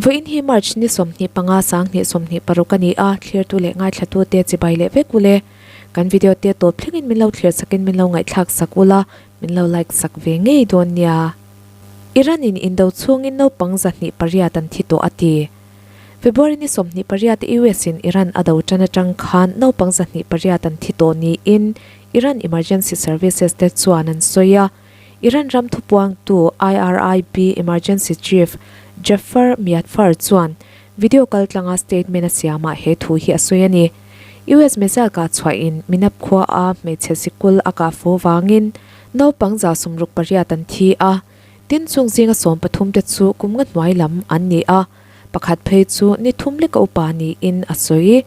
Vawiin hi March ni 25 2026 a ni a, thlirtu leh ngaithlatute chibai leh vek ule. Kan video te tawp thlengin min lo thlir sakin min lo ngaihthlak sak ula, min lo like sak ve ngei dawn nia. Iran in indo chhungin naupang 208 an thi tawh a ti. February ni 28 US in Iran a do tan atang khan naupang 208 an thi tawh niin Iran Emergency Services te chuan an sawi a. Iran ram thupuangtu IRIB Emergency Chief Jafar Miatfar chuan video kaltlanga statement a siamah he thu hi a sawi a ni. US missile kah chhuahin Minab khua a hmeichhe sikul a kah fu vangin naupang 68 an thi a, tin chung zinga 13 te chu kum nga hnuai lam an ni a, pakhat phei chu ni thum leka upa niin a sawi.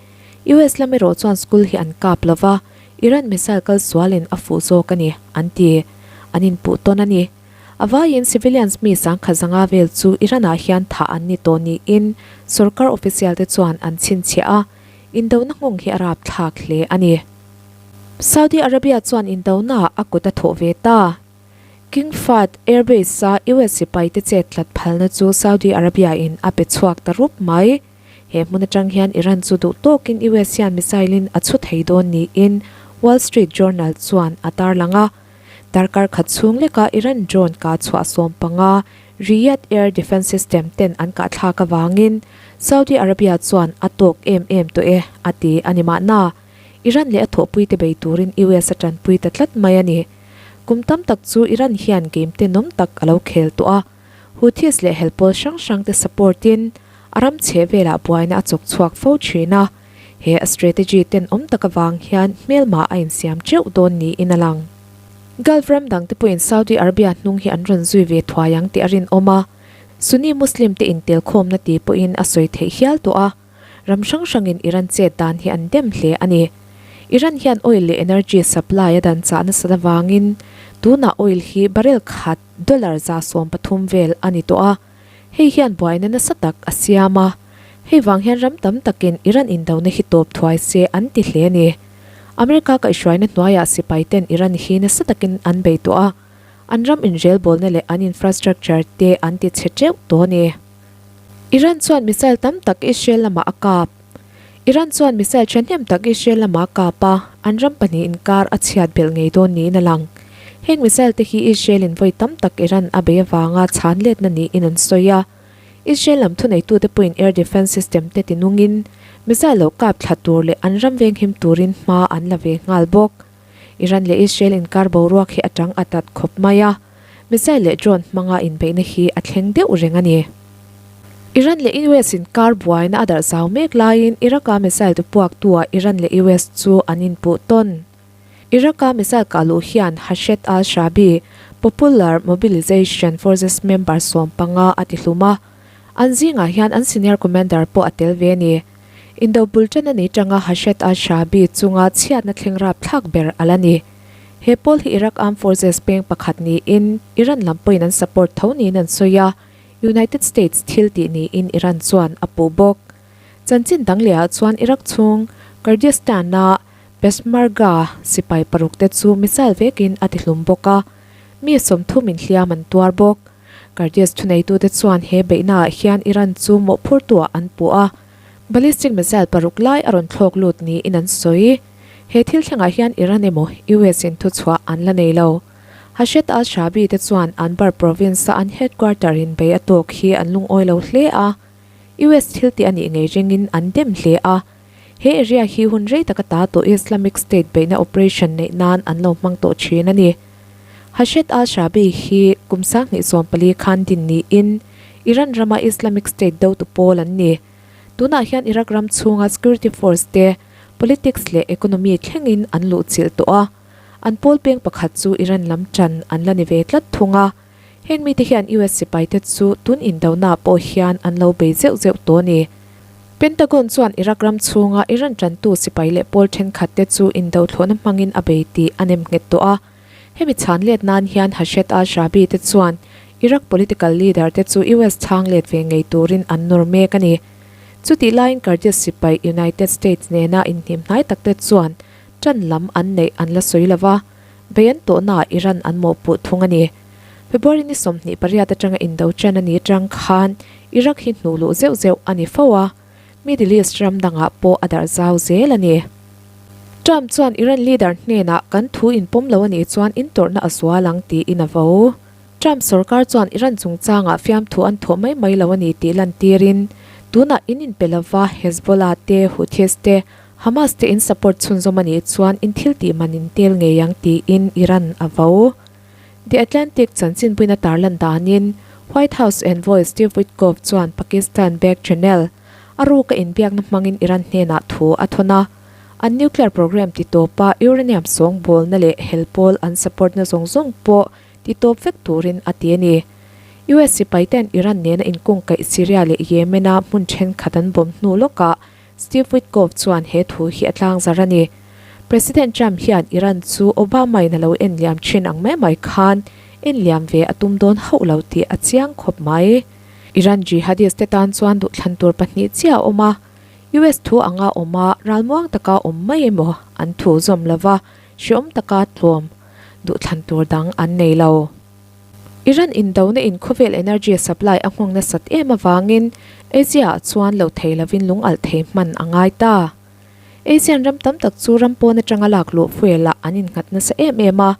US lam erawh chuan school hi an kap lova, Iran missile kal sualin a fuh zawk a ni, an ti. An inpuh tawn a ni. A vaiin civilians mi sangkhat zanga vel chu Iran-ah hian thah an ni tawh niin sorkar official te chuan an chhinchhiah a, indona nghawng hi a rapthlak hle a ni. Saudi Arabia chuan indonaah a kut a thawh ve ta. King Fahd Air Base-a US sipai te chet tlat phalna chu Saudi Arabia-in a pe chhuak ta rup mai. He hmun atang hian Iran chu duh tawkin US hian missile in a chhu thei dawn niin Wall Street Journal chuan a tarlang a. Darkar khat chhung lekah Iran drone kah chhuah 15 Riyadh Air Defence System ten an kah thlak avangin Saudi Arabia chuan a tawk em em tawh e a ti a ni mahna. Iran leh a thawhpuite bei turin US a tanpui ta tlat mai a ni. Kum tam tak chu Iran hian game tenawm tak a lo khel tawh a. Houthis leh helpawl hrang hrang te support in a ram chhe velah buaina a chawk chhuak fo thin a, he a strategy tenawm tak avang hian hmelma a insiam teuh dawn niin a lang. Gulf ram dang te pawhin Saudi Arabia hnung hi an rawn zui ve thuai ang tih a rinawm a, Sunni Muslim te intelkhawmna ti pawhin a sawi theih hial tawh a, ram hrang hrangin Iran chet dan hi an dem hle a ni. Iran hian oil leh energy supply a dan chah nasat avangin tunah oil hi barrel khat dollar 13 vel a ni tawh a, hei hian buaina nasa tak a siam a, hei vang hian ram tam takin Iran indona hi tawp thuai se an ti hle a ni. America kaihhruaina hnuaiah sipai ten Iran hi nasa takin an bei tawh a, an ram inrelbawlna leh an infrastructure te an ti chhe teuh tawh a ni. Iran chuan missile tam tak Israel lamah a kap. Iran chuan missile thahnem tak Israel lamah a kap a, an ram pahnih inkar a chhiat belh ngei dawn niin a lang. Heng missile te hi Israel in vawi tam tak Iran a bei avanga chhan letna niin an sawi a. Israel lam thuneitute pawhin air defence system te tinungin missile lo kap thla tur leh an ram venghim turin hma an la ve nghal bawk. Iran leh Israel inkar boruak hi a tang a tat khawp mai a, missile leh drone hmanga inbeihna hi a thleng deuh reng a ni. Iran leh US inkar buaina a darh zau mek laiin Iraq-a missile tu puaktuah Iran leh US chu an inpuh tawn. Iraq-a missile kah luh hian Hashed al-Shaabi, Popular Mobilization Forces member 15 a tihlum a, an zingah hian an senior commander pawh a tel ve a ni. Indo bul tan a ni tanga Hashed al-Shaabi chunga chhiatna thleng rapthlak ber a la ni. He pawl hi Iraq Armed Forces peng pakhat niin Iran lam pawhin an support tho niin an sawi a, United States thil tih niin Iran chuan a puh bawk. Chanchin dang lehah chuan Iraq chhung Kurdistan-a Peshmerga sipai paruk te chu missile vekin a tihlum bawk a, mi 30 in hliam an tuar bawk. Kurdish thuneitute chuan he beihnaah hian Iran chu mawhphurtuah an puh a, ballistic missile paruk lai a rawn thlawk lut niin an sawi. He thil thlengah hian Iran emaw US in thuchhuah an la nei lo. Hashed al-Shaabi te chuan Anbar province-a an headquarter in bei a tawk hi an lungawi lo hle a, US thil tih a nih ngei ringin an dem hle a. He area hi hun rei taka ta tawh Islamic State beihna operation neih nan an lo hmang tawh thin a ni. Hashed al-Shaabi hi kum 2014 khan din niin Iran rama Islamic State dotu pawl an ni. Tunah hian Iraq ram chhunga security force te politics leh economy thlengin an luhchilh tawh a, an pawl peng pakhat chu Iran lam tan an la ni ve tlat thung a. Heng mite hian US sipaite chu tun indona pawh hian an lo bei zeuh zeuh tawh a ni. Pentagon chuan Iraq ram chhunga Iran tantu sipai leh pawl thenkhat te chu indo thlawhna hmangin a bei tih a nem nghet tawh a. Hemi chhan let nan hian Hashed al-Shaabi te chuan Iraq political leader te chu US chhang let ve ngei turin an nawr mek a ni. Chutih laiin Kurdish sipai United States nena inhnim hnai tak te chuan tan lam an neih an la sawi lova, bei an tawhnaah Iran an mawhpuh thung a ni. February ni 28 atanga indo ṭan a nih aṭang khan Iraq hi hnuh luh zeuh zeuh a ni fo a, Middle East ram dangah pawh a darh zau zel a ni. Trump chuan Iran leader hnenah kan thu inpawm lo a nih chuan intawrhna a zual ang tiin a vo. Trump sorkar chuan Iran chungchangah fiamthu an thawh mai mai lo a ni tih lantirin tunah in inpe lova Hezbollah te, Houthis te, Hamas te in support chhunzawm a nih chuan in thil tih man in tel ngei ang tiin Iran a vo. The Atlantic chanchinpuina tarlan danin White House envoy Steve Witkoff chuan Pakistan back channel a ruka inbiakna hmangin Iran hnenah thu a thawn a, an nuclear program titawpa uranium sawngbawlna leh hel pawl an support na zawng zawng pawh titawp vek turin a ti a ni. US sipaiten Iran nena inkungkaih Syria leh Yemen-a hmun thenkhat an bawm hnu lawkah Steve Witkoff chuan he thu hi a tlangzar a ni. President Trump hian Iran chu Obama-in a lo en liam thin ang mai mai khan en liam ve a tum dawn hauh lo tih a chiang khawp mai. Iran jihadist te tan chuan duhthlan tur pahnih chiah a awm a, US thu anga awm a, ralmuang taka awm mai emaw an thu zawm lova hreawm taka tlawm duhthlan tur dang an nei lo. Iran indona in khawvel energy supply a nghawng nasat em avangin Asia ah chuan lo thei lovin lung alh thei hman a ngai ta. Asian ram tam tak chu ram pawn atanga lak luh fuel ah an innghat nasa em em a,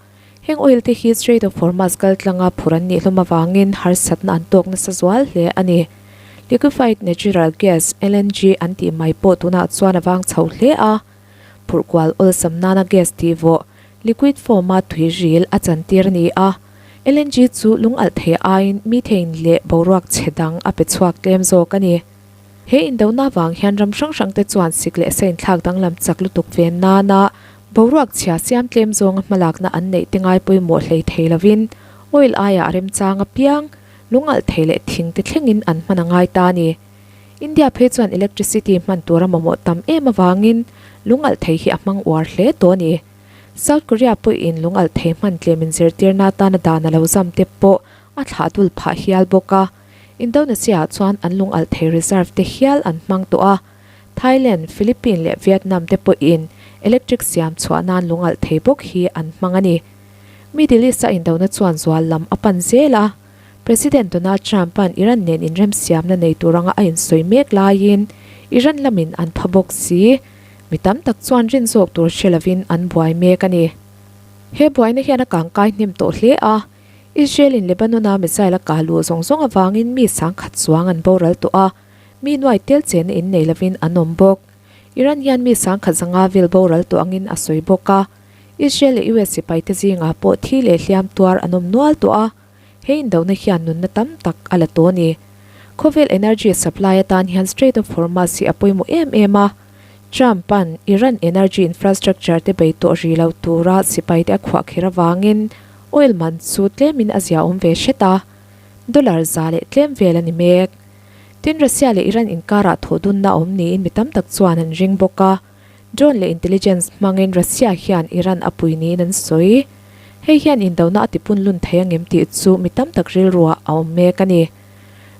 heng oil te hi Strait of Hormuz kal tlanga phur an nih hlawm avangin harsatna an tawk nasa zual hle a ni. Liquefied Natural Gas, LNG, an tih mai pawh tunah chuan a vang chho hle a. Phurh kual awlsam nana gas tih vawh, liquid form-a tui ril a chantir a ni a. LNG chu lung alh thei aiin methane leh boruak chhe dang a pe chhuak tlem zawk a ni. He indona vang hian ram hrang hrang te chuan sik leh sa inthlak danglam chak lutuk ve nana boruak chhia siam tlem zawnga hmalakna an neih te ngai pawimawh hlei thei lovin oil aiah remchang apiang lung alh thei leh thing te thlengin an hman a ngai ta a ni. India phei chuan electricity hman tur a mamawh tam em avangin lung alh thei hi a hmang uar hle tawh a ni. South Korea pawhin lung alh thei hman tlem inzirtirna atana dan a lo zam te pawh a thlah dul phah hial bawk a. Indonesia ah chuan an lung alh thei reserve te hial an hmang tawh a. Thailand, Philippine leh Vietnam te pawhin electric siam chhuah nan lung alh thei bawk hi an hmang a ni. Middle East-a indona chuan zual lam a pan zel a. President Donald Trump-a'n Iran nen inremsiamna nei tur anga a insawi mek laiin Iran lamin an pha bawk si. Mi tam tak chuan rin zawk tur hre lovin an buai mek a ni. He buaina hian a kangkai hnem tawh hle a, Israel-in Lebanon-a missile a kah luh zawng zawng avangin mi sangkhat chuang an boral tawh a, mi nuai tel chenna innei lovin an awm bawk. Iran hian mi sangkhat zanga vel boral tawh angin a sawi bawk a, Israel leh US sipaite zingah pawh thi leh hliam tuar an awm nual tawh a. He indona hian nunna tam tak a la tawh a ni. Khawvel energy supply atan hian Strait of Hormuz hi a pawimawh em em a. Trump-a'n Iran energy infrastructure te bei tawh ri lo tura sipaite a khuah kher avangin oil man chu tlemin a ziaawm ve hret a, dollar 100 tlem vel a ni mek. Tin, Russia leh Iran inkarah thawhdunna a awm niin mi tam tak chuan an ring bawk a. Drone leh intelligence hmangin Russia hian Iran a pui niin an sawi. Hei hian indona a tipun lun thei angem tih chu mi tam tak rilruah a awm mek a ni.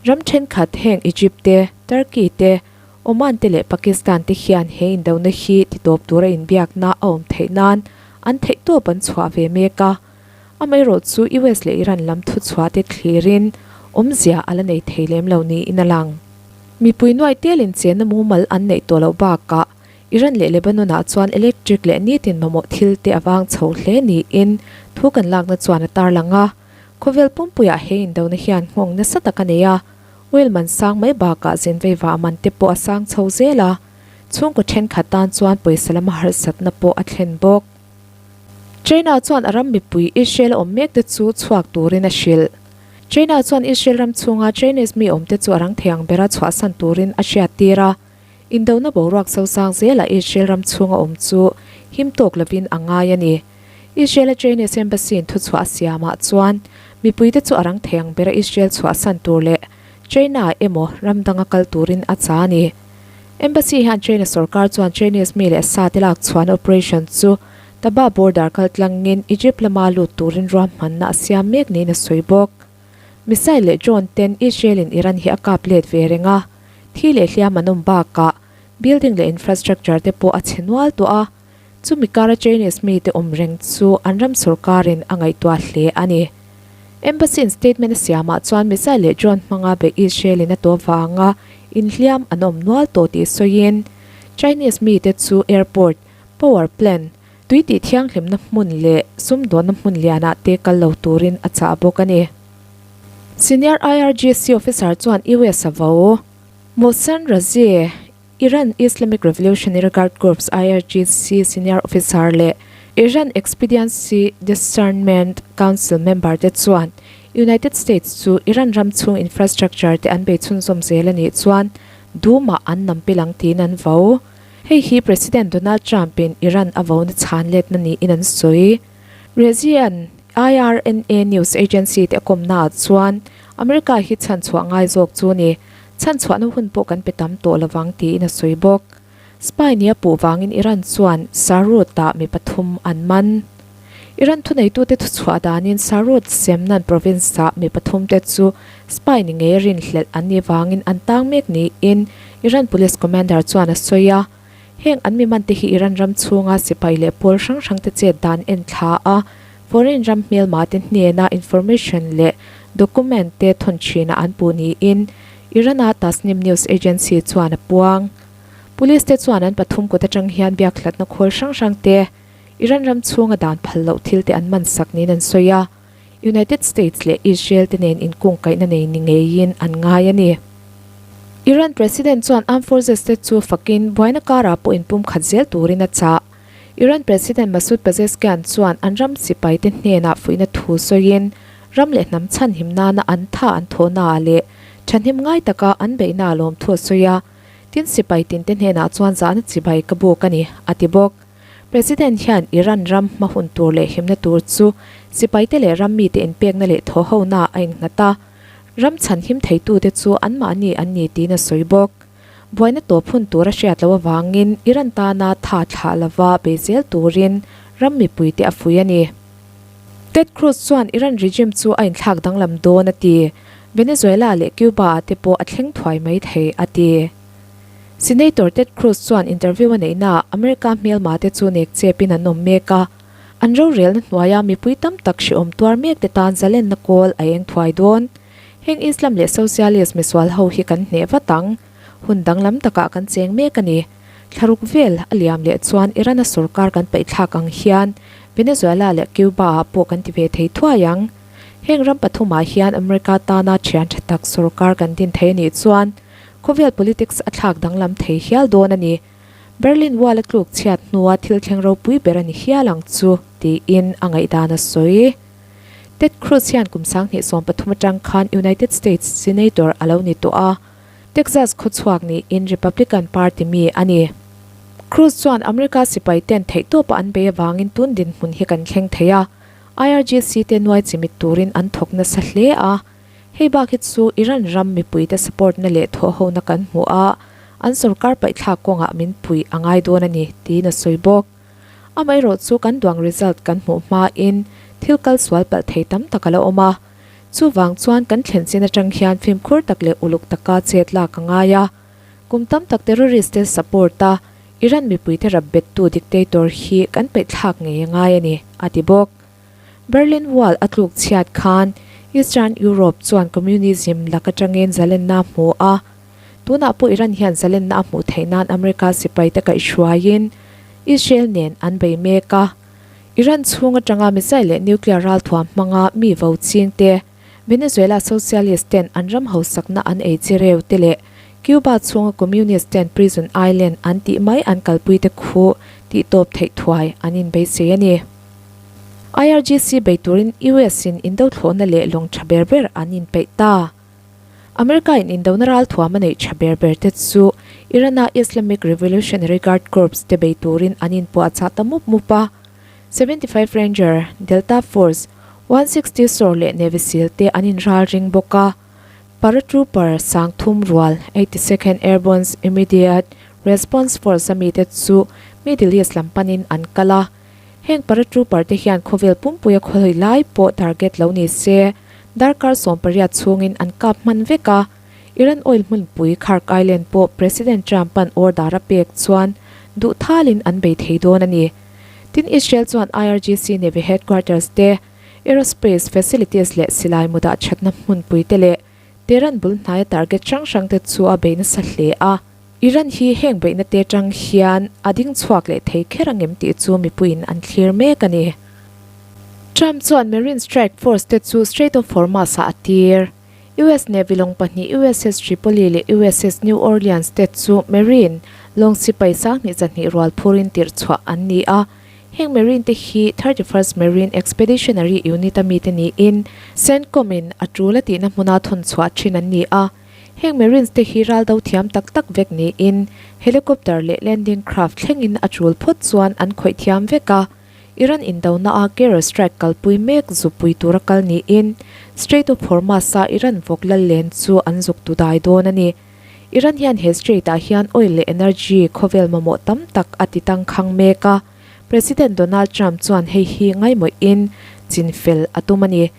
Ram thenkhat heng Egypt te, Turkey te, Oman te leh Pakistan te hian he indona hi titawp tura inbiakna a awm theih nan an theihtawp an chhuah ve mek a. Amaherawh chu US leh Iran lam thuchhuah te thlirin awmzia a la nei thei lem lo niin a lang. Mipui nuai telin chenna mumal an neih tawh loh bakah Iran leh Lebanon-ah chuan electric leh nitin mamawh thil te a vang chho hle niin thu kan lakna chuan a tarlang a. Khawvel pumpuiah he indona hian nghawng nasa tak a nei a, oil man sang mai bakah zinvei vah man te pawh a sang chho zel a, chhungkaw thenkhat tan chuan pawisa lama harsatna pawh a thlen bawk. China chuan a ram mipui Israel a awm mek te chu chhuak turin a hrilh. China chuan Israel ram chhunga Chinese mi awmte chu a rang thei ang bera chhuahsan turin a hriattir a. Indona boruak sosang zelah Israel ram chhunga awm chu him tawk lovin a ngai a ni. Israel-a Chinese Embassy-in thuchhuah a siamah chuan mipuite chu a rang thei ang bera Israel chhuahsan tur leh China emaw ram danga kal turin a cha a ni. Embassy hian China sorkar chuan Chinese mi leh sa te lak chhuahna operation chu Taba border kal tlangin Egypt lama lut turin ruahmanna a siam mek niin a sawi bawk. Missile leh drone ten Israel in Iran hi a kap let ve reng a, thi leh hliam an awm bakah building leh infrastructure te pawh a chhe nual tawh a, chumi kara Chinese mite awm reng chu an ram sorkarin a ngaihtuah hle a ni. Embassy-in statement a siamah chuan missile leh drone hmanga beih Israel-in a tawh vanga inhliam an awm nual tawh tih sawiin Chinese mite chu airport, power plant, tui tih thianghlimna hmun leh sumdawnna hmun lianah te kal lo turin a chah bawk a ni. Senior IRGC officer chuan US a vo. Mohsen Razi, Iran Islamic Revolutionary Guard Corps, IRGC, senior officer leh Iran Expediency Discernment Council member te chuan United States chu Iran ram chhung infrastructure te an bei chhunzawm zel a nih chuan Duma an nam pil ang tiin an vo. Hei hi President Donald Trump in Iran a vona chhan letna niin an sawi. Rezian IRNA news agency te a kawmnaah chuan America hi chhanchhuah ngai zawk chu ni. Chhanchhuahna hun pawh kan pe tam tawh lovang tiin a sawi bawk. Spy nia puh vangin Iran chuan Sarut-ah mi pathum an man. Iran thuneitute thuchhuah danin Sarut Semnan province-ah mi pathumte chu spy ni ngei rinhlelh an nih vangin an tang mek niin Iran police commander chuan a sawi a. Heng an mi mante hi Iran ram chhunga sipai leh pawl hrang hrangte chet dan en thla a, foreign ram hmelmate hnena information leh document te thawn thinah an puh niin Iran-a Tasnim news agency chuan a puang. Police te chuan an pathum kut atang hian biakhlatna khawl hrang hrang te Iran ram chhunga dan phal loh thil te an man sak niin an sawi a. United States leh Israel te nen inkungkaihna nei ni ngeiin an ngai a ni. Iran President chuan Armed Forces te chu fakin buaina karah pawh inpumkhat zel turin a chah. Iran President Masoud Pezeshkian chuan an ram sipai te hnenah fuihna thu sawiin ram leh hnam chhanhim nana an tha an thawhnaah leh thahnem ngai taka an beihna a lawm thu a sawi a, tin sipai tinte hnenah chuan zahna chibai ka buk a ni, a ti bawk. President hian Iran ram hma hun tur leh himna tur chu sipaite leh ram mite inpekna leh thawhhona a innghat a, ram chhanhim theitute chu anmahni an ni tiin a sawi bawk. Buaina tawp hun tur a hriat loh avangin Iran tana tha thlah lova bei zel turin ram mipuite a fui a ni. Ted Cruz chuan Iran regime chu a inthlak danglam dawn a ti. Venezuela leh Cuba-ah te pawh a thleng thuai mai thei a ti. Senator Ted Cruz chuan interview a neihnaah America hmelma te chu nek chepin an awm mek a, an rorelna hnuaia mipui tam tak hrehawm tuar mek te tan zalenna kawl a eng thuai dawn. Heng Islam leh Socialist misual ho hi kan hneh vat ang. Hun danglam takah kan cheng mek a ni. Thlaruk vel a liam leh chuan Iran-a sorkar kan paihthlak ang hian Venezuela leh Cuba-ah pawh kan ti ve thei thuai ang. Heng ram pathumah hian America tana thian tha tak sorkar kan din thei a nih chuan Khawvel politics a thlak danglam thei hial dawn a ni. Berlin Wall a tluk chhiat hnua thil thleng ropui ber a ni hial ang chu, tiin a ngaihdan a sawi. Ted Cruz hian kum 2013 atang khan United States Senator a lo ni tawh a, Texas khawchhuak niin Republican Party mi a ni. Cruz chuan America sipai ten theihtawpa an bei avangin tun dinhmun hi kan thleng thei a, IRGC te nuai chimit turin an thawk nasa hle a, Hei bak hi chu Iran ram mipuite support na leh thawhhona kan hmu a, an sorkar paihthlak kawngah min puih a ngai dawn a ni, tiin a sawi bawk. Amaherawh chu kan duang result kan hmuh hmain thil kal sual palh thei tam tak a la awm a. Chuvang chuan kan thlen chin atang hian fimkhur tak leh uluk taka chet lak a ngai a. Kum tam tak terrorist te support a, Iran mipuite rap bettu dictator hi kan paihthlak ngei a ngai a ni, a ti bawk. Berlin Wall a tluk chhiat khan Eastern Europe chuan communism lak atangin zalenna a hmu a. Tunah pawh Iran hian zalenna a hmuh theih nan America sipaite kaihhruaiin Israel nen an bei mek a. Iran chhung atanga missile leh nuclear ralthuam hmanga mi vo ching te, Venezuela socialist ten an ram hausakna an ei chi reu te leh Cuba chhunga communist ten prison island an tih mai an kalpui te khu tihtawp theih thuai an inbeisei a ni. IRGC bei turin US in indo thlawhna leh lawng tha ber ber an inpeih ta. America in indona ralthuam a neih tha ber ber te chu Iran-a Islamic Revolutionary Guard Corps te bei turin an inpuahchah ta mup mup a. 75 Ranger, Delta Force, 160 Sor leh Navy Seal te an inralring bawk a. Paratrooper sangthum rual 82nd Airborne's Immediate Response Force a mite chu Middle East lam panin an kal a. Heng paratrooper te hian khawvel pumpuia khawi lai pawh target lo ni se, darkar 18 chhungin an kap hman vek a. Iran oil hmunpui Khark Island pawh President Trump-a'n order a pek chuan duh thalin an bei thei dawn a ni. Tin Israel chuan IRGC Navy headquarters te. Aerospace facilities leh silai mu dah thatna hmunpui te leh Tehran bul hnaia target hrang hrang te chu a bei nasa hle a. Iran hi heng beihna te atang hian a ding chhuak leh thei kher angem tih chu mipuiin an thlir mek a ni. Trump chuan Marine Strike Force te chu Strait of Hormuz ah a tir. US Navy lawng pahnih USS Tripoli leh USS New Orleans te chu Marine lawng sipai sanghnih zahnih rual phurin tirh chhuah an ni a. Heng Marine te hi 31st Marine Expeditionary Unit a mite niin CENTCOM in a tul a tihna hmuna thawn chhuah thin an ni a. Heng Marines te hi ral do thiam tak tak vek niin helicopter leh landing craft thlengin a tul phawt chuan an khawih thiam vek a. Iran indona a carrier strike kalpui mek zupui tura kal niin Strait of Hormuz a Iran vawk lal len chu an zuk tu dai dawn a ni. Iran hian he strait ah hian oil leh energy khawvel mamawh tam tak a ti tangkhang mek a, President Donald Trump chuan hei hi ngaimawhin chinfel a tum a ni.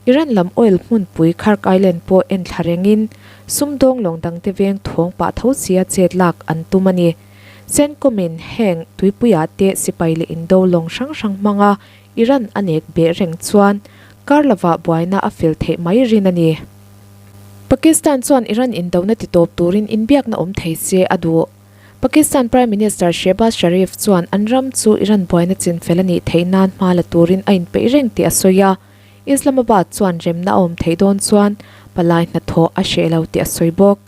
Iran lam oil hmunpui Khark Island pawh en thla rengin sumdawng lawng dangte veng thawng pah tho sia chet lak an tum a ni. CENTCOM in heng tuipuiah te sipai leh indo lawng hrang hrang hmanga Iran a nek beh reng chuan kar lovah buaina a fel theih mai rin a ni. Pakistan chuan Iran indona ti tawp turin inbiakna awm thei se a duh. Pakistan Prime Minister Shehbaz Sharif chuan an ram chu Iran buaina chinfel a nih theih nan hma la turin a inpeih reng tih a sawi a. Islamabad chuan remna a awm theih dawn chuan palai hnathawh a hreh lo tih a sawi bawk.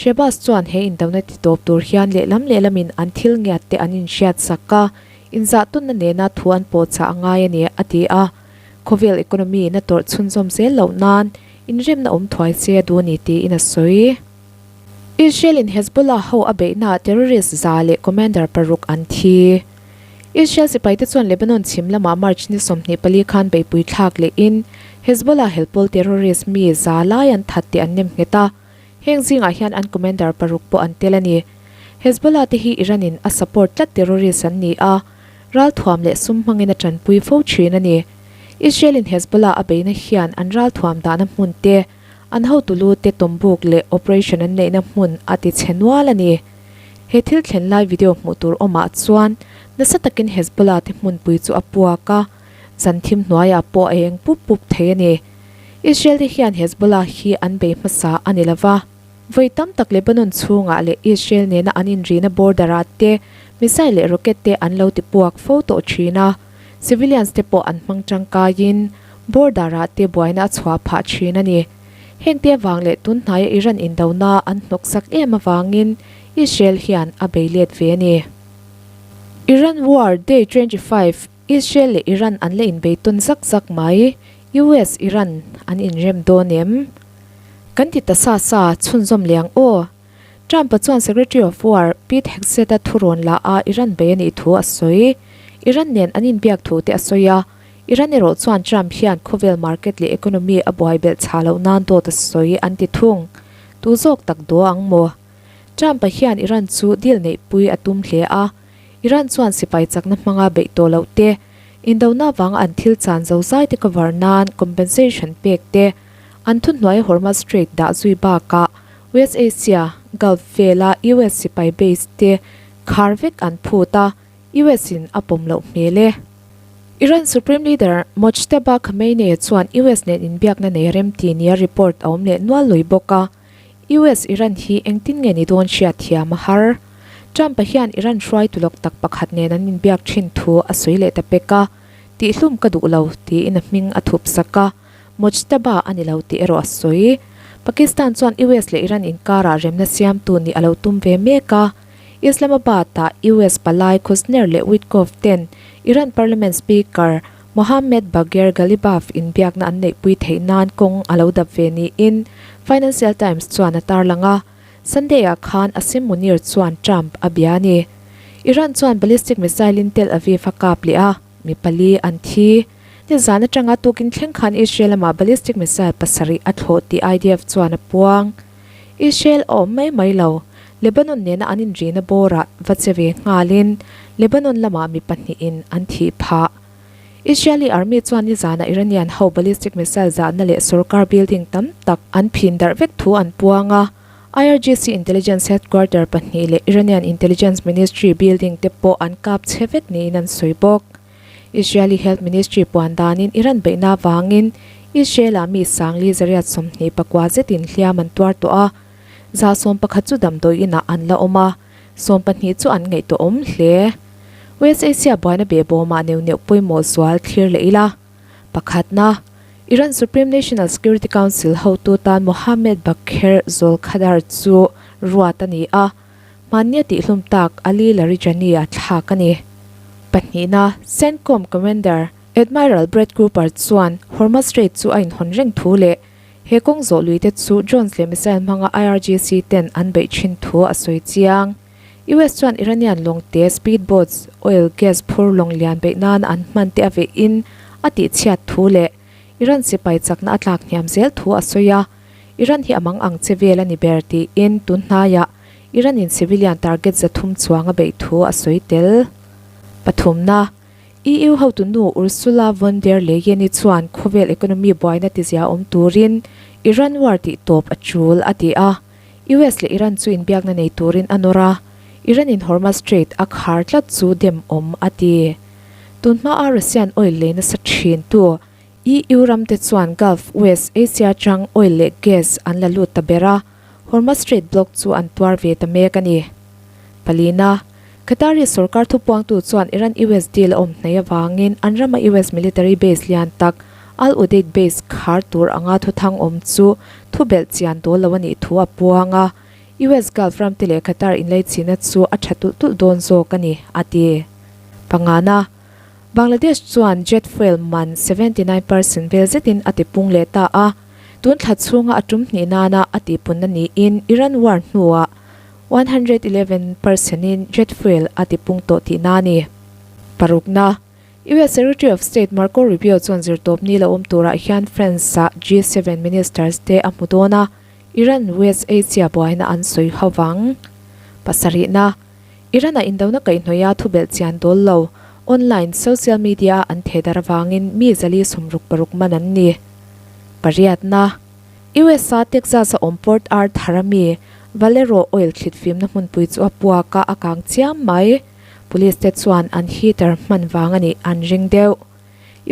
Shehbaz chuan he indona ti tawp tur hian lehlam lehlamin an thil ngiat te an inhriat sak a, inzahtawnna nena thu an pawhchah a ngai a ni, a ti a. Khawvel economy in a tawrh chhunzawm zel loh nan inremna awm thuai se a duh a ni tiin a sawi. Israel in Hezbollah ho a beihnaah terrorist za leh commander paruk an thi. Israel sipaite chuan Lebanon chhim lamah March ni 24 khan beihpui thlak lehin Hezbollah helpawl terrorist mi za lai an that tih an nem nghet a, heng zingah hian an commander paruk pawh an tel a ni. Hezbollah te hi Iran in a support tlat terrorist an ni a, ralthuam leh sum hmangin a tanpui fo thin a ni. Israel in Hezbollah a beihna hian an ralthuam dahna hmun te, An hotu lu te tawmbuk leh operation an neihna hmun a ti chhe nual a ni. He thil thlen lai video hmuh tur awmah chuan nasa takin Hezbollah te hmunpui chu a puak a, zan thim hnuaiah pawh a eng pup pup thei a ni. Israel te hian Hezbollah hi an bei hmasa a ni lova, vawi tam tak Lebanon chhungah leh Israel nena an inrihna border ah te missile leh rocket te an lo ti puak fo tawh thin a. Civilians te pawh an hmang tangkaiin border ah te buaina a chhuah phah thin a ni. Heng te avang leh tun hnaia Iran indona an hnawksak em avangin Israel hian a bei let ve a ni. Iran War Day 25, Israel leh Iran an la inbei tawn zak zak mai, US Iran an inrem dawn em? Kan ti ta sa sa chhunzawm leh ang aw. Trump-a chuan Secretary of War Pete Hegseth-a thurawn la a Iran bei a nih thu a sawi. Iran nen an inbiak thu te a sawi a, Iran erawh chuan Trump hian khawvel market leh economy a buai belh chhah loh nan dawt a sawi an ti thung. Tu zawk tak daw ang maw? Trump-a hian Iran chu deal neihpui a tum hle a, Iran chuan sipai chakna hmanga beih tawh loh te, indona vanga an thil chan zozai te cover nan compensation pek te, an thuhnuai Hormuz Strait dah zui bakah West Asia, Gulf vela US sipai base te khar vek an phut a, US in a pawm loh hmel e. Iran Supreme Leader Mojtaba Khamenei chuan US nen inbiakna nei rem ti nia report a awm leh nual lui bawk a, US Iran hi engtin nge ni dawn hriat thiam a har. Trump-a hian Iran hruaitu lawk tak pakhat nen an inbiak thin thu a sawi leh ta pek a, Tihhlum ka duh lo, tiin a hming a thup sak a. Mojtaba a ni lo tih erawh a sawi. Pakistan chuan US leh Iran inkarah remna siamtu nih a lo tum ve mek a. Islamabad-ah US palai Kushner leh Witkoff ten Iran Parliament Speaker Mohammad Bagher Ghalibaf inbiakna an neihpui theih nan kawng a lo dap ve niin Financial Times chuan a tarlang a. Sunday-ah khan Asim Munir chuan Trump a bia a ni. Iran chuan ballistic missile-in Tel Aviv a kap leh a, mi pali an thi. Nizan atanga tukin thleng khan Israel lamah ballistic missile pasarih a thlawh tih IDF chuan a puang. Israel a awm mai mai lo, Lebanon nena an inrihna bawrah va che ve nghalin Lebanon lamah mi pahnihin an thih phah. Israeli army chuan nizanah Iranian ho ballistic missile zahna leh sorkar building tam tak an phin darh vek thu an puang a. IRGC intelligence headquarter pahnih leh Iranian intelligence ministry building te pawh an kap chhe vek niin an sawi bawk. Israeli Health Ministry puan danin Iran beihna avangin Israel-ah mi sangli zariat 24 zetin hliam an tuar tawh a, 111 chu damdawi inah an la awm a, 12 chu an ngaihtuah awm hle. West Asia buaina behbawmah neuh neuh pawimawh zual thlir leh ila. Pakhatna, Iran Supreme National Security Council hotu tan Mohammad Bagher Zolghadr chu ruat a ni a, hmannia tihlum tak Ali Larijani a thlak a ni. Pahnihna, CENTCOM Commander Admiral Brad Cooper chuan Hormuz Strait chu a inhawn reng thu leh he kawng zawh luite chu drones leh missile hmanga IRGC ten an beih thin thu a sawi chiang. US chuan Iranian lawng te speed boats, oil, gas phur lawng lian beih nan an hman te a vehin a tihchhiat thu leh Iran sipai chakna a tlak hniam zel thu a sawi a, Iran hi a mang ang che vel a ni ber tiin tun hnaiah Iran in civilian target 300 chuang a beih thu a sawi tel. Pathumna, EU hotu nu Ursula von der Leyen-i chuan khawvel economy buaina tizia awm turin Iran war tih tawp a tul a ti a. US leh Iran chu inbiakna nei turin a nawr a, Iran in Hormuz Strait a khar tlat chu dem awm a ti. Tun hmaa Russian oil lei nasa thin tu EU ram te chuan Gulf, West Asia atang oil leh gas an la lut ta ber a, Hormuz Strait block chu an tuar ve ta mek a ni. Palina, Qatari sorkar thupuangtu chuan Iran-US deal a awm hnaih avangin an rama US military base lian tak Al Udeid base khar tur anga thuthang awm chu thubelh chian dawl lo a nih thu a puang a, US Gulf ramte leh Qatar inleichhina chu a tha tulh tulh dawn zawk a ni, a ti. Pangana, Bangladesh chuan jet fuel man 79 percent vel zetin a tipung leh ta a, tun thla chhunga a tum hnih nana a tihpunna niin Iran war hnuah 111 percent in jet fuel a tipung tawh tihna a ni. Parukna, US Secretary of State Marco Rubio chuan zirtawpni la awm turah hian France-ah G7 ministers te a hmu dawn a, Iran West Asia buaina an sawi ho vang. Pasarihna, Iran-ah indona kaihhnawih a thubelh chian dawl lo, online social media-a an theh darh avangin mi 466 man an ni. Pariatna, USA Texas a awm Port Arthur a mi Valero oil thlit fimna hmunpui chu a puak a, a kang chiam mai. Police te chuan an heater hman vang a nih an ring deuh.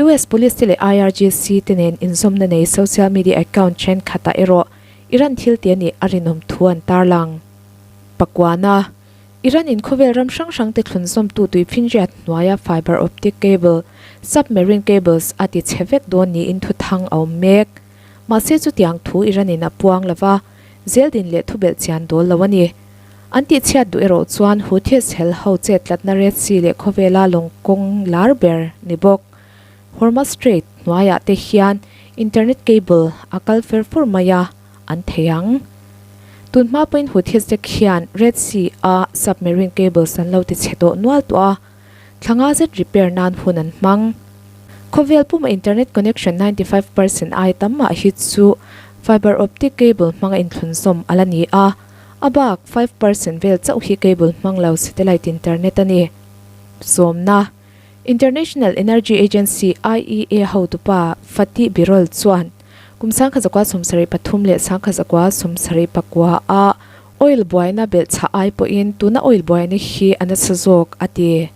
US Police te leh IRGC te nen inzawmna nei social media account thenkhatah erawh Iran thil ti a nih a rinawm thu an tarlang. Pakuana, Iran in khawvel ram hrang hrang te thlunzawmtu tuifinriat hnuaia fiber optic cable, submarine cables, a ti chhe vek dawn niin thuthang a awm mek. Mahse chutiang thu Iran-in a puang lo va, zeldin leh thubelh chian dawl lo a ni. An tihchhiat duh erawh chuan Houthis hel ho chet tlatna Red Sea leh khawvela lawng kawng lar ber ni bawk. Hormuz Strait hnuaiah te hian internet cable a kal fer fur mai a, an thei ang. Tun hma pawhin Houthis te khian Red Sea-a submarine cables an lo tichhe tawh nual tawh a, Thla nga zet repair nan hun an hmang. Khawvel puma internet connection 95% ai tam mah hi chu fiber optic cable hmanga inthlunzawm a la ni a, a bak 5% vel chauh hi cable hmang lo satellite internet a ni. Sawmna, International Energy Agency, IEA, hotupa Fatih Birol chuan kum 1973 leh 1979 a Oil buaina belhchhah ai pawhin tuna oil buaina hi a nasa zawk, a ti.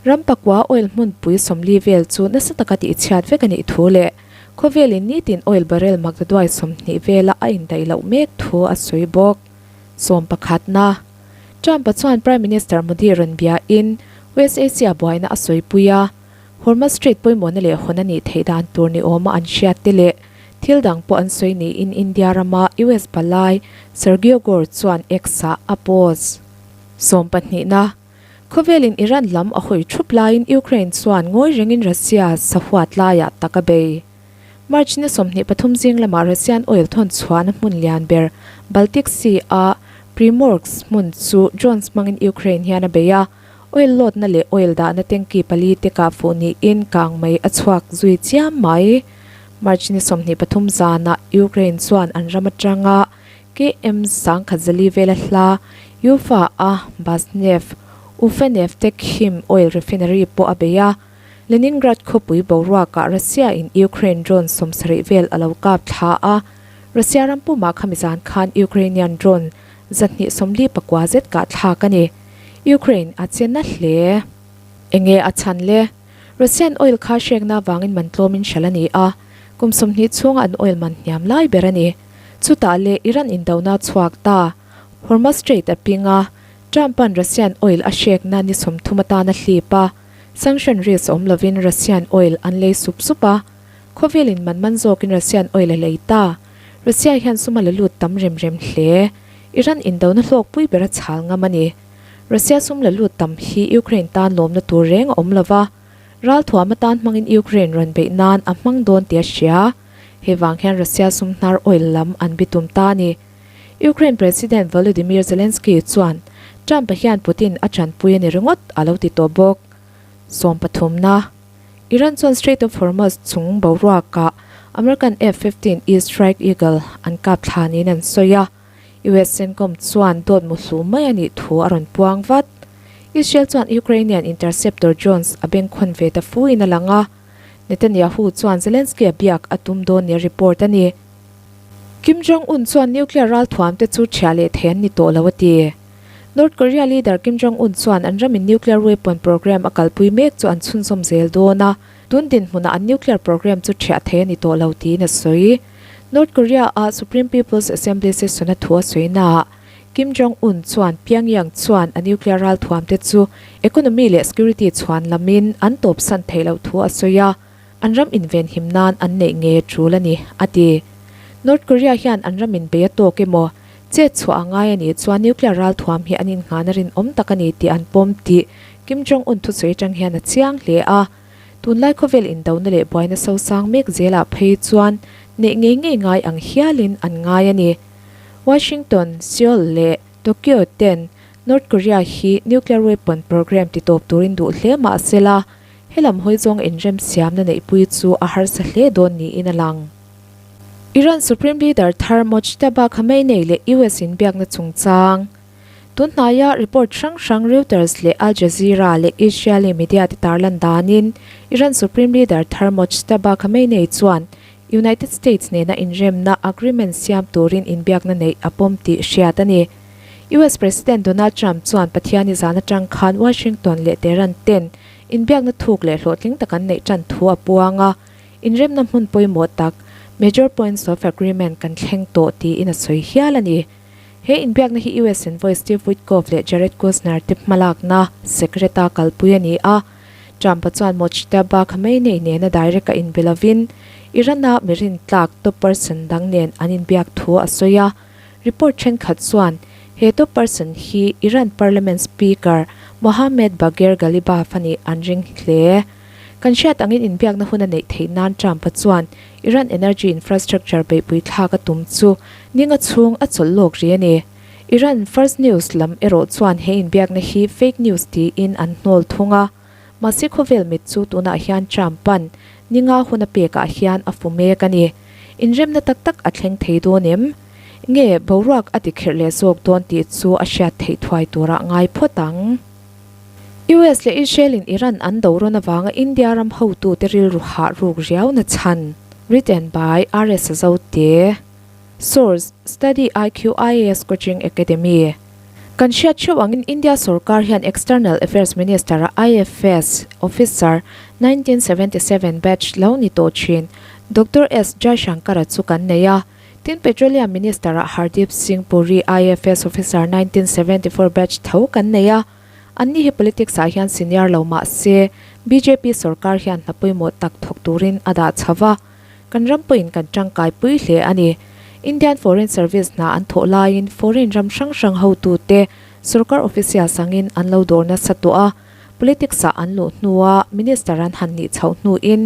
Ram pakua oil hmunpui 40 vel chu nasa taka tihchhiat vek a nih thu leh khawvelin nitin oil barrel maktaduai 20 vela a indaih loh mek thu a sawi bawk. Sawm pakhatna, Trump-a chuan Prime Minister Modi rawn biain West Asia buaina a sawipui a. Hormuz Strait pawimawhna leh hawn a nih theih dan tur ni awma an hriat te leh thil dang pawh an sawi niin India rama US palai Sergio Gor chuan X-ah a post. Sawm pahnihna, Khawvelin Iran lam a hawi thup laiin Ukraine chuan ngawi rengin Russia sahuat laiah tak a bei. March ni 23 zing lamah Russian oil thawn chhuahna hmun lian ber Baltic Sea-a Primorsk hmun chu drones hmangin Ukraine hian a bei a, Oil load-na leh oil dahna tanky pali te kah fuh niin kang mai a chhuak zui chiam mai. March ni 23 zanah Ukraine chuan an ram atanga KM 1040 vela hla Ufa-a Basneft, Ufeneftekhim oil refinery pawh a bei a. Leningrad khawpui boruakah Russia-in Ukraine drone 70 vel a lo kap thla a, Russia ram pumah khami zan khan Ukrainian drone 249 zet kah thlak a ni. Ukraine a che na hle. Enge a chhan le? Russian oil kha hrekna avangin man tlawmin hralh a ni a, kum 20 chhunga an oil man hniam lai ber a ni. Chutah leh Iran indona chhuak ta. Hormuz Strait a ping a, Trump-a'n Russian oil a hrekna ni 30 atan a hlip a, sanction risk awm lovin Russian oil an lei sup sup a, khawvelin man man zawkin Russian oil a lei ta. Russia hian sum a la lut tam rem rem hle. Iran indona hlawkpui ber a chhal ngam a ni. Russia sum la lut tam hi Ukraine tan lawmna tur reng a awm lova, ralthuam atan hmangin Ukraine rawn beih nan a hmang dawn tih a hria. Hei vang hian Russia sum hnar oil lam an bitum ta a ni. Ukraine President Volodymyr Zelensky chuan Trump-a hian Putin a tanpui a ni ringawt a lo ti tawh bawk. Sawm pathumna, Iran chuan Strait of Hormuz chung boruakah American F-15E Strike Eagle an kap thla niin an sawi a, US CENTCOM chuan dawt muhlu mai a nih thu a rawn puang vat. Israel chuan Ukrainian interceptor drones a bengkhawn ve ta fu in a lang a, Netanyahu chuan Zelensky-a biak a tum dawn nia report a ni. Kim Jong Un chuan nuclear ralthuam te chu ṭhiah leh thei an ni tawh lo a ti. North Korea leader Kim Jong Un chuan an ramin nuclear weapon program a kalpui mek chu an chhunzawm zel dawn a, tun dinhmunah an nuclear program chu ṭhiah thei a ni tawh lo tiin a sawi. North Korea-a Supreme People's Assembly session a thu a sawi naah Kim Jong Un chuan Pyongyang chuan a nuclear ralthuam te chu economy leh security chhuan lamin an tawpsan theih loh thu a sawi a. An ram invenhim nan an neih ngei a tul a ni, a ti. North Korea hian an ram inbei a tawk emaw, chet chhuah a ngai a nih chuan nuclear ralthuam hi an innghahna rinawm tak a ni tih an pawm tih Kim Jong-un thusawi atang hian a chiang hle a. Tunlai khawvel indona leh buaina sosang mek zelah phei chuan neih ngei ngei ngai ang hialin an ngai a ni. Washington, Seoul leh Tokyo ten North Korea hi nuclear weapon program titawp turin duh hle mah sela, Helam hawi zawng inremsiamna neihpui chu a harsa hle dawn niin a lang. Iran Supreme Leader thar Mojtaba Khamenei leh US inbiakna chungchang tun hnaia report hrang hrang Reuters leh Al Jazeera leh Israeli media te tarlan danin Iran Supreme Leader thar Mojtaba Khamenei chuan United States nena inremna agreement siam turin inbiakna neih a pawm tih hriat a ni. US President Donald Trump chuan Pathiani zan atang khan Washington leh Tehran ten Inbiakna thuk leh hlawhtling tak an neih tan thu a puang a, inremna hmun pawimawh tak, major points of agreement, kan thleng tawh tiin a sawi hial a ni. He inbiakna hi US envoy Steve Witkoff leh Jared Kushner te hmalakna secret-a kalpui a ni a. Trump-a chuan Mojtaba Khamenei nena direct-a inbe lovin Iran-a mi rintlak top person dang nen an inbiak thu a sawi a. Report thenkhat chuan he top person hi Iran Parliament Speaker Mohammad Bagher Ghalibaf a nih an ring hle. Kan hriat angin inbiakna hun a neih theih nan Trump-a chuan Iran energy infrastructure beihpui thlak a tum chu ninga chhung a chawlh lawk ri a ni. Iran First News lam erawh chuan he inbiakna hi fake news tiin an hnawl thung a. Mahse khawvel mit chu tunah hian Trump-a'n ninga hun a pekah hian a fu mek a ni. Inremna tak tak a thleng thei dawn em? Nge boruak a tikherh leh zawk dawn tih chu a hriat theih thuai turah ngai phawt ang. US leh Israel-in Iran an do rawn avanga India ram hotute rilru hah ruk riauna chhan, Written by RS Zote. Source, Study IQ IAS Coaching Academy. Kan hriat theuh angin India sorkar hian External Affairs Minister-a IFS Officer 1977 batch lo ni tawh thin Doctor S Jaishankar-a chu kan nei a. Tin Petroleum Minister-a Hardeep Singh Puri IFS Officer 1974 batch tho kan nei a. Anni hi politics-ah hian senior lo mah se bjp sorkar hian hna pawimawh tak thawk turin a dah chho va. Kan ram pawhin kan tangkai pui hle a ni. Indian Foreign Service hna an thawh laiin foreign ram hrang hrang hotute sorkar officials angin an lo dawr nasa tawh a, politics ah an luh hnua minister an han nih chhoh hnuin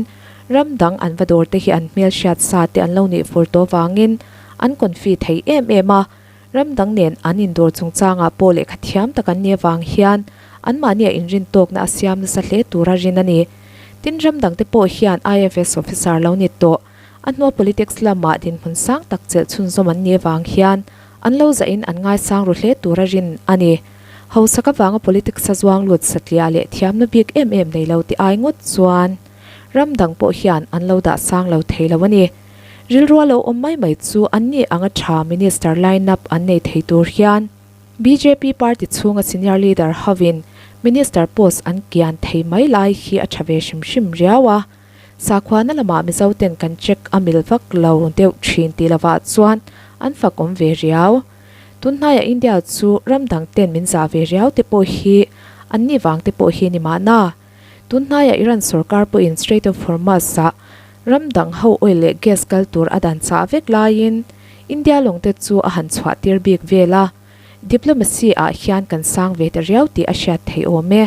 ram dang an va dawr te hi an hmelhriat sa te an lo nih fur tawh vangin an confi thei em em a. Ram dang nen an indawr chungchangah pawh lehkha thiam tak an nih avang hian anmahnia inrintawkna a siam nasa hle tura rin a ni. Tin, ram dangte pawh hian IFS officer lo ni tawh, a hnua politics lamah dinhmun sang tak chelh chhunzawm an nih avang hian an lo zahin an ngaisang ru hle tura rin a ni. Hausak avanga politics a zuang lut satliah leh thiamna bik em em nei lo ti ai ngawt chuan ram dang pawh hian an lo dah sang lo thei lo a ni. Rilrua lo awm mai mai chu an ni anga tha Minister line up an nei thei tur hian bjp party chhunga senior leader hovin Minister post an kian thei mai lai hi a tha ve hrim hrim riau a. Sakhuana lamah Mizo ten kan check a mil vak lo deuh thin tih lovah chuan an fak awm ve riau. Tunhnaiah India chu ram dang ten min zah ve riau te pawh hi an ni vang te pawh hi ni mahna. Tunhnaiah Iran sorkar pawhin Strait of Hormuz ah ram dang ho oil leh gas kal tur a dan chah vek laiin India lawng te chu a han chhuah tir bik vel a. Diplomacy ah hian kan sang ve ta riau tih a hriat theih awm e.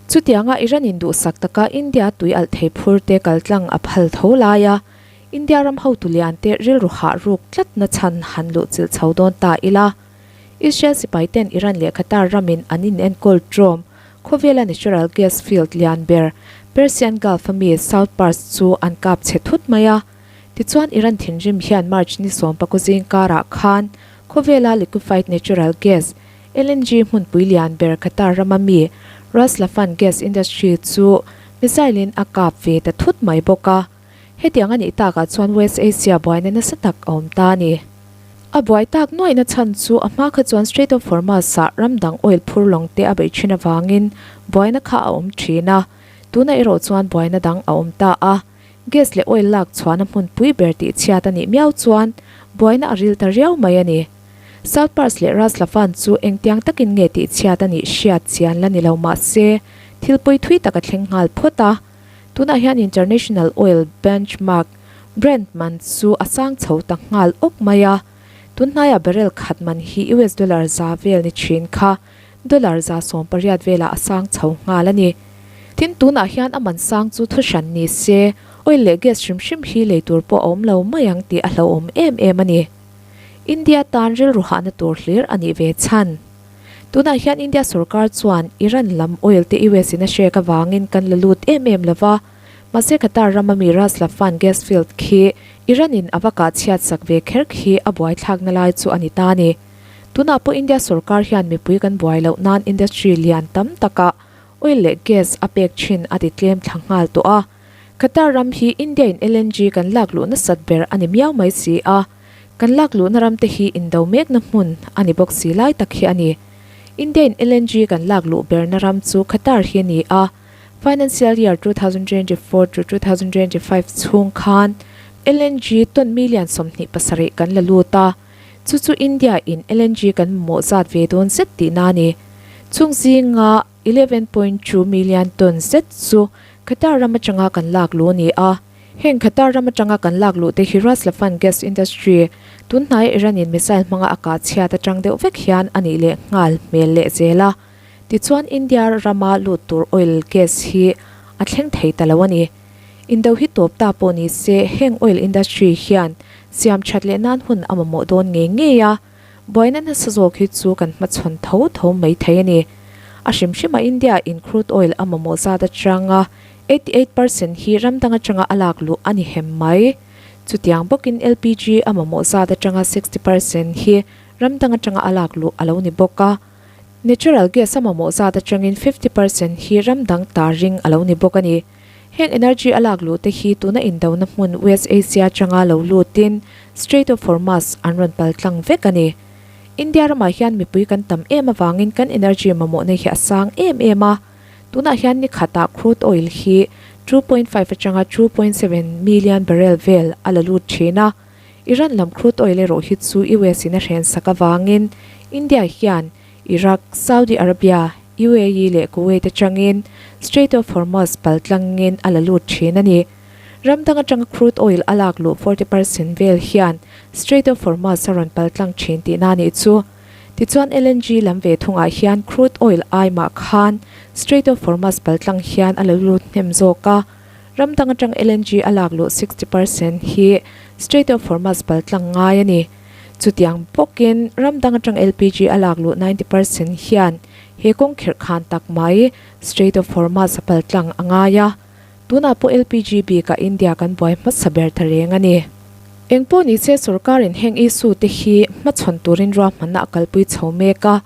Chutianga Iran in duhsak taka India tui alh thei phur te kaltlang a phal tho lai a, India ram hotu lian te rilru hah ruk tlat na chhan han luh chilh chho dawn ta ila. Israel sipai ten Iran leh Qatar ramin an in enkawl trawm khawvela natural gas field lian ber Persian Gulf a mi South Pars chu an kap chhe thut mai a. Tichuan Iran thinrim hian March ni sawmpaku zing karah khan khawvela liquefied natural gas, LNG, hmunpui lian ber Qatar rama mi Ras Laffan gas industry chu missile in a kap ve ta thut mai bawk a. Hetiang a nih takah chuan West Asia buaina nasa tak a awm ta a ni. A buai tak nuaihna chhan chu a hma kha chuan Strait of Hormuz ah ram dang oil phur lawng te a beih thin avangin buaina kha a awm thin a, tunah erawh chuan buaina dang a awm ta a. Gas leh oil lak chhuahna hmunpui ber tih chhiat a nih miau chuan buaina a ril ta riau mai a ni. South Pars leh Ras Laffan chu engtiang takin nge tih chhiat a nih hriat chian la ni lo mah se thil pawi thui tak a thleng nghal phawt a. Tunah hian International Oil Benchmark Brent man chu a sang chho ta nghal awk mai a. Tunhnaiah barrel khat man hi US dollar za vel ni thin kha dollar 180 velah a sang chho nghal a ni. Tin, tunah hian a man sang chu thu hran ni se, oil leh gas hrim hrim hi lei tur pawh a awm lo mai ang tih a hlauhawm em em a ni. India tan rilru hahna tur hlir a nih ve chhan. Tunah hian India sorkar chuan Iran lam oil te US in a hrek avangin kan la lut em em lo va, mahse Qatar rama mi Ras Laffan gas field khi Iran in a va kah chhiat sak ve kher khi a buaithlakna lai chu a ni ta a ni. Tunah pawh India sorkar hian mipui kan buai loh nan industry lian tam takah oil leh gas a pek thin a ti tlem thla nghal tawh a. Qatar ram hi India in LNG kan lak luh nasat ber a ni miau mai si a. Kan lak luhna ram te hi indo mekna hmun a ni bawk si lai tak hi a ni. India in LNG kan lak luh berna ram chu Qatar hi a ni a. Financial year 2024 to 2025 chhung khan LNG ton million 27 kan la lut a. Chu chu India in LNG kan mamawh zat ve dawn zet tihna a ni. Chung zinga 11.2 million ton zet chu Qatar ram atanga kan lak luh a ni a. Heng Qatar ram atanga kan lak luh te hi Ras Laffan gas industry tun hnaia Iran in missile hmanga a kah chhiat atang deuh vek hian a nih leh nghal hmel leh zel a. Tichuan India rama lut tur oil gas hi a thleng thei ta lo a ni. Indo hi tawp ta pawh ni se heng oil industry hian siam that leh nan hun a mamawh dawn ngei ngei a, buaina nasa zawk hi chu kan hmachhawn tho tho mai thei a ni. A hrim hrimah India in crude oil a mamawh zat atanga 88% hi ram dang atanga a lak luh a ni hem mai. Chutiang bawkin LPG a mamawh zat atanga 60% hi ram dang atanga a lak luh a lo ni bawk a. Natural gas a mamawh zat atangin 50% hi ram dang ta ring a lo ni bawk a ni. Heng energy a lak luh te hi tuna indona hmun West Asia atanga lo lutin Strait of Hormuz an rawn pal tlang vek a ni. India ramah hian mipui kan tam em avangin kan energy mamawhna hi a sang em em a. Tunah hian ni khatah crude oil hi 2.5 atanga 2.7 million barrel vel a la lut thin a. Iran lam crude oil erawh hi chu US in a hren sak avangin India hian Iraq, Saudi Arabia, UAE leh Kuwait atangin Strait of Hormuz pal tlangin a la lut thin a ni. Ram dang atanga crude oil a lak luh 40% vel hian Strait of Hormuz a rawn pal tlang thin tihna a nih chu. Tichuan LNG lam ve thungah hian crude oil ai mah khan Strait of Hormuz pal tlang hian a la lut hnem zawk a. Ram dang atang LNG a lak luh 60% hi Strait of Hormuz pal tlang ngai a ni. Chutiang bawkin ram dang atang LPG a lak luh 90% hian he kawng kherh khan tak mai Strait of Hormuz a pal tlang a ngai a. Tunah pawh LPG bikah India kan buai hmasa ber ta reng a ni. Engpawh ni se sorkarin heng issue te hi hmachhawn turin ruahmanna a kalpui chho mek a,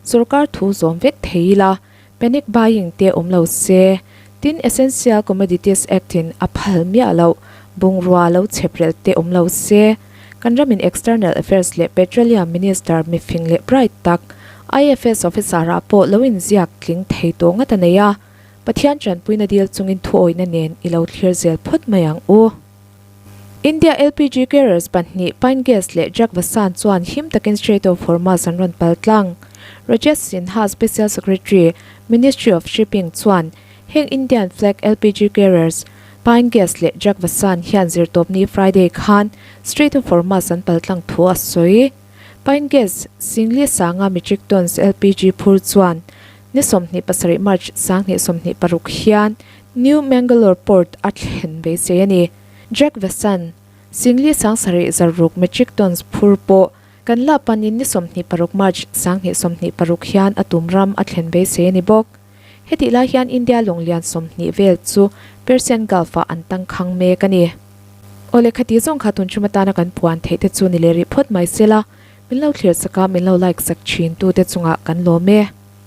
sorkar thu zawm vek thei ila Panic buying te awm lo se, tin Essential Commodities Act in a phal miah loh bungrua lo chheprelh te awm lo se, kan ramin External Affairs leh Petroleum Minister mifing leh bright tak IFS officer-ah pawh lo inziak tling thei tawh ngat a nei a, Pathian tanpuina dil chungin thuawihna nen i lo thlir zel phawt mai ang u. India LPG carriers pahnih Pine Gas leh Jag Vasan chuan him takin Strait of Hormuz an rawn pal tlang. Rajesh Sinha, Special Secretary, Ministry of Shipping chuan heng Indian flag LPG carriers Pine Gas leh Jag Vasan hian zirtawpni Friday khan Strait of Hormuz an pal tlang thu a sawi. Pine Gas Singli sanga metric tons LPG phur chuan ni 27 March 2026 hian New Mangalore Port a thlen beisei a ni. Jack Vasan, Singli 7000 zaruk metric tons phur pawh kan la panin ni 26 March 2026 hian a tum ram a thlen beisei a ni bawk. Hetih lai hian India lawnglian 20 vel chu Persian Gulf-ah an tangkhang mek a ni. Aw lehkha tih zawng kha tun ṭhum atana kan puan theih te chu ni leh rih phawt mai se la, min lo thlir sak a, min lo like sak ṭhin tute chungah kan lawm e.